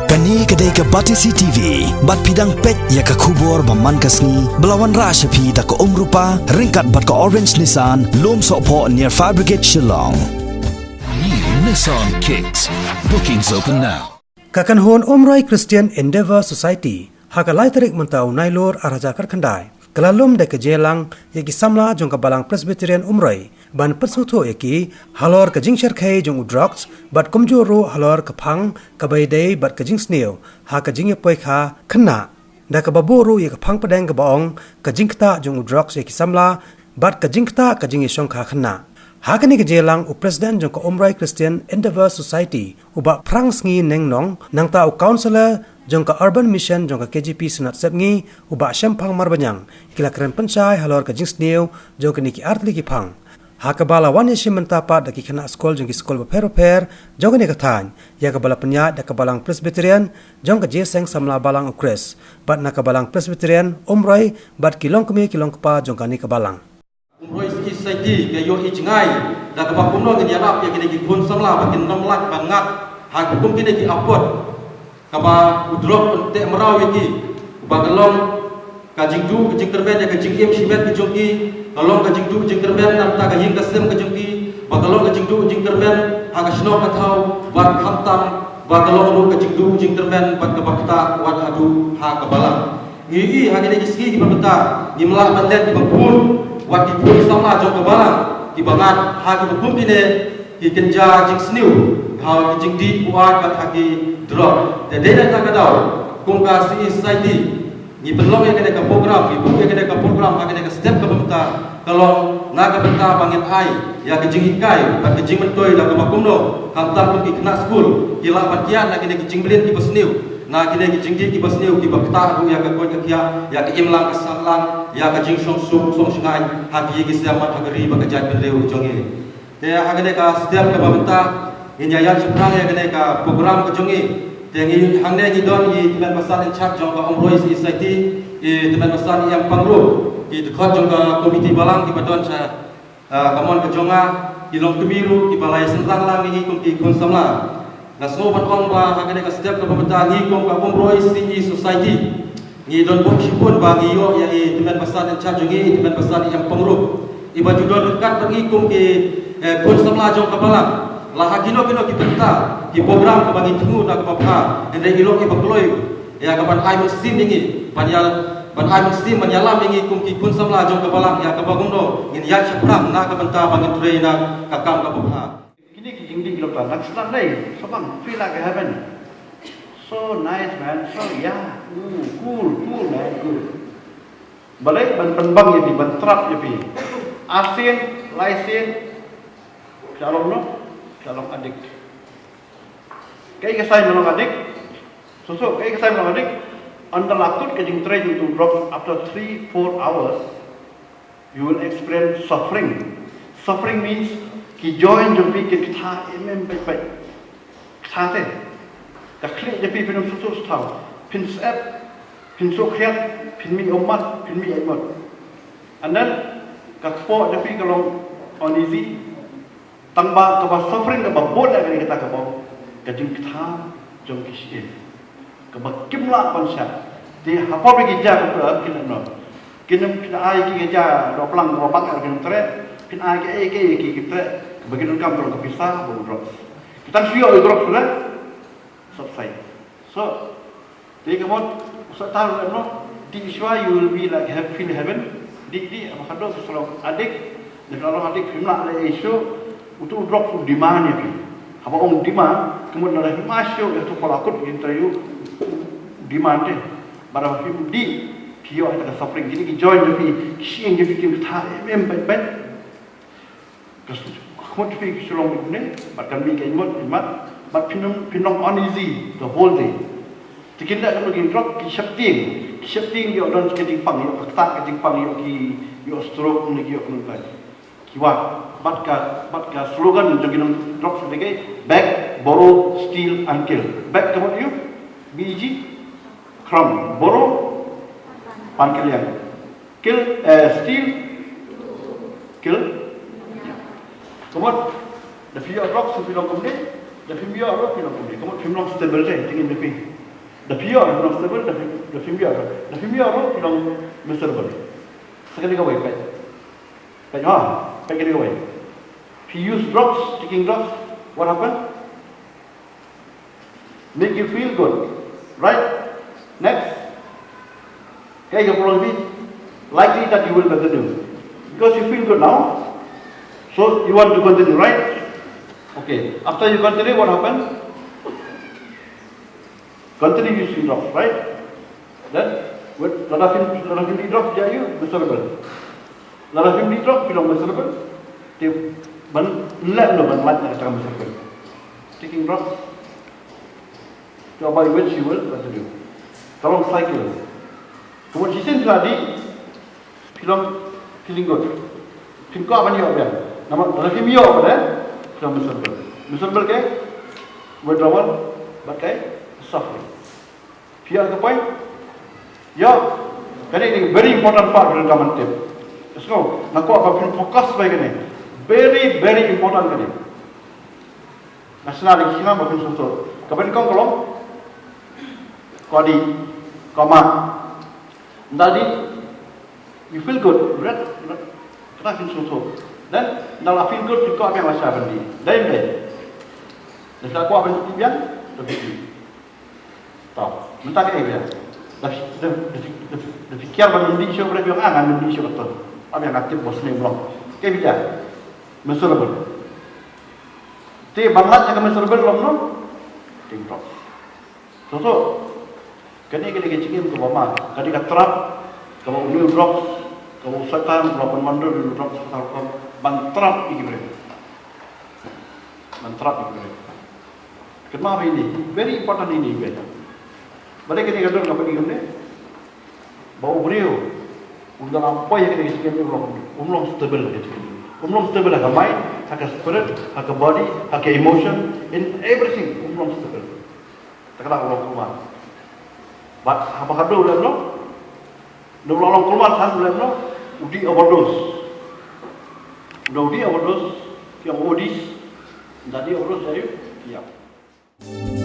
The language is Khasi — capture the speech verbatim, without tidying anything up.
Kane ka dei ka Batesi T V, bad phi dang peit ïa ka khubor ba man ka sngi, ba la wanrah sha phi da ka Umrupa, ryngkat bad ka Orange Nissan, Lumsohphoh near Fire Brigade Shillong. New Nissan Kicks. Bookings open now. Ka kynhun Umroi Christian Endeavour Society, ha ka lai tarik mynta u Nailur ar hajar khatkhyndai, ka la lum da ka jingïalang ïa ki samla jong ka Balang Presbyterian Umroi, ban pynsngewthuh ïa ki halor ka jingshyrkhei jong u drugs, bad kumjuh ruh halor ka phang kaba ïadei bad ka jingsniew ha ka jingïapoikha khynnah, da kaba buh ruh ïa ka phang pdeng kaba ong ka jingktah jong u drugs ïa ki samla, bad ka jingktah ka jingïashongkha khynnah. Ha kane ka jingïalang, u President jong ka Umroi Christian Endeavour Society, u Bah Phrangsngi Nengnong, nangta u Councillor jong ka Urban Mission jong ka K J P Synod Sepngi, u Bah Shemphang Marbaniang, ki la kren pynshai halor ka jingsniew jong kine ki artylli ki phang, ha kaba la wan ïashim bynta pat da ki khynnah skul jong ki skul bapher bapher jong kane ka thaiñ, ïa kaba la pynïaid da ka Balang Presbyterian jong ka Jingïaseng Samla Balang U Khrist, bad na ka Balang Presbyterian Umroi, bad ki longkmie ki longkpa jong kane ka balang. Umroi Society ka ïohi jngai da kaba kumno ngin ïarap ïa kine ki khun samla ba kin nym lait ban ngat ha ki kum kine ki apot, kaba u drok un teh mraw ïa ki, ba ka long ka jingduh ka jingkyrmen ïa ka jingim shimet ka jong ki, ka long ka jingduh jingkyrmen na ka bynta ka ïing ka sem ka jong ki, ba ka long ka jingduh jingkyrmen ha ka shnong ka thaw, bad khamtam ba ka long ruh ka jingduh jingkyrmen bad kaba ktah wat haduh ha ka balang. Ngi ïohi ha kine ki sngi kiba mynta ngim lah ban leh kiba bun wat ki khun samla jong ka balang kiba ngat ha kiba kum kine ki kynja jingsniew, ha ki jingdih buaid bad ha ki drok. Te dei na kata ka daw, kum ka C E Society, ngi pynlong ïa kane ka program, ngi buh ïa kane ka program ha kane ka step kaba mynta, ka long na ka bynta ba ngin ai ïa ka jinghikai bad ka jingmyntoi da kaba kumno khamtam kum ki khynnah skul ki lah ban kiar na kine ki jingmlien kiba sniew, na kine ki jingdih kiba sniew kiba ktah ruh ïa ka koit ka khiah, ïa ka imlang ka sahlang, ïa ka jingshong suk shong shngaiñ ha ki ïing ki sem bad ha ka ri bad ka jaitbynriew jong ngi. Te ha kane ka step kaba mynta ngin ïa ïaid shaphrang ïa kane ka program ka jong ngi. Te ngi hangne ngi don i tymmen basan in charge jong ka Umroi Society, i tymmen basan i M Pangrup, ki dkhot jong ka komiti balang kiba don sha, ah, ka mon ka jong nga, ki longkmie ruh kiba la ïaseng lang lang ïa ngi kum ki khun samla. Nga sngew ban ong ba ha kane ka step kaba mynta ngi kum ka Umroi C E Society ngi don bok shibun ba ngi ïoh ïa i tymmen basan in charge jong ngi, i tymmen basan i M Pangrup, iba ju don ryngkat bad ngi kum ki, eh, khun samla jong ka balang. La ha kino kino ki bynta, ki program kaba ngi thmu na kaba bha, hynrei i long iba kloi ïa ka ban ai mynsiem ïa ngi, ban ïa, ban ai mynsiem ban ïalam ïa ngi kum ki khun samla jong ka balang, ïa kaba kumno ngin ïaid shaphrang na ka bynta ba ngin trei na ka kam kaba bha. Kine ki jingdih ki long ta, nang sdang dei, sa bang, feel like heaven. So nice, man. So, yeah. Ooh, cool, cool, man, cool. Balei ban pynbang ïa phi, ban trap ïa phi. Arsien, laisien, ka long noh, ka long addict. Kaei ka sign ba long addict? So, so, kaei ka sign ba long addict? Ynda la kut ka jingtrei jong utu u drok, after three, four hours, you will experience suffering. Suffering means ki joint jong phi kin ktha em em peit peit. Ktha te. Ka khlieh jong phi phin ym suk suk thaw. Phin syep, phin suk khriat, phin mih ummat, phin mih aimot. And then ka kpoh jong phi ka long uneasy. Tang ba kaba suffering kaba bun ïa kane kata ka bym, ka jingktha jong ki shyieng kaba kim lah ban shah. Te hapoh ba ki jia ka pura kin ym noh. Kin ym, kin ai ki ka jia dohplang kaba bang kin ym treh. Kin ai ki ei ki ei ki treh. Kaba kin ym kam ka long ka pisa bad u drugs. Ki tang shu ïoh ïa u drugs ruh. Subside. So, te ka mut, u sa tang lem noh, dih shuwa, you will be like have, feel heaven. Dih, dih, haba khatduh phi sa long addict, da phi la long addict phim lah leh ei shuh, utu u drok u demand ïa phi. Haba ong demand, ka mut lada phim ai shuh ïa utu u ba la kut, kin trei u demand te. Bad haba phim dih, phi ïoh ïa ka suffering. Kine ki joint jong phi, ki shyieng jong phi kin ktha em em peit peit. Ka s-, ka khmut phi ka shu long kumne, bad kan mih ka imut imat, bad phin long, phin long uneasy the whole day. Te kine ki drok ki sheptieng, ki sheptieng ïoh don ka jingpang, ïoh ka ktah ka jingpang, ïoh ki, ïoh stroke ne ki ïoh kumne. Ki wad, bad ka, bad ka slogan jong ki drok shu dei, beg, borrow, steal and kill. Beg ka mut ïoh, B E G, crime, borrow, pan ka liang. Kill, eh, steal, kill. Ka mut, da phi ïoh drok shu phi long kumne, da phim ïoh ruh phi long kumne. Ka mut phim long stable te, te ngin da phi. Da phi ïoh ruh phi long stable, da phi, da phim ïoh ruh, da phim ïoh ruh phi long miserable. Sa kane kawei, peit. Peit, ha, peit kane kawei. If you use drugs, taking drugs, what happened? Make you feel good, right? Next. Kaei ka pynlong phi? Likely that you will continue. Because you feel good now. So you want to continue, right? Okay. After you continue, what happened? Continue using drugs, right? Then, with, lada phim, lada phim dih drugs, yeah, you miserable. Lada phim dih drugs, phi long miserable. Te ban leh noh ban lait na kata ka miserable. Taking drugs. To avoid which you will continue. Ka long cycle. Ka mut shisien phi la dih, phi long feeling good. Phin kwah ban ïoh biang. Namar lada phim ïoh pat, phi long miserable. Miserable ka withdrawal bad ka suffering. Phi ïoh ka point? Ïoh. Kane ka dei very important part ka ban tip. Let's go. Nga kwah ba phin focus bha ïa kane. Very, very important kane. Nga sngewsih, sngewsih ba phin sngewthuh. Kaba nyngkong ka long, ko dih, ko mad. Ynda dih, you feel good, right? Kata phin sngewthuh. Then ynda la feel good, phin kwah biang lashai ban dih. Dei ym dei? Lashai kwah ban dih biang, to dih. To, mynta kaei biang? Da phi, da phi, da phi, da phi kiar ban ym dih shuh, ba dei biang, ah, ngan ym dih shuh, to. Kwah biang, nga tip ba sniew, ym long. Kaei biang? Miserable. Te ban lait na ka miserable long noh? Taking drugs. Sngewthuh. Kane ka dei ka jingim kaba ma, ka dei ka trap kaba une u drugs, kaba u Soitan u la pynwandur ïa u drugs, ban trap ïa ki briew. Ban trap ïa ki briew. Kynmaw ïa ine, very important ine, very. Balei kane ka dur nga pynïaid kumne? Ba u briew u dang ym poi ha kane ka jingim, um long, um long stable ha ka jingim. Um long stable ha ka mind, ha ka spirit, ha ka body, ha ka emotion, in everything um long stable. Te kata u long kulmar. Bad haba ka dei u leh noh, u long kulmar, tang u leh noh, u dih overdose. U dih overdose, ki ong O Ds, ynda dih overdose, ïa u, ïa.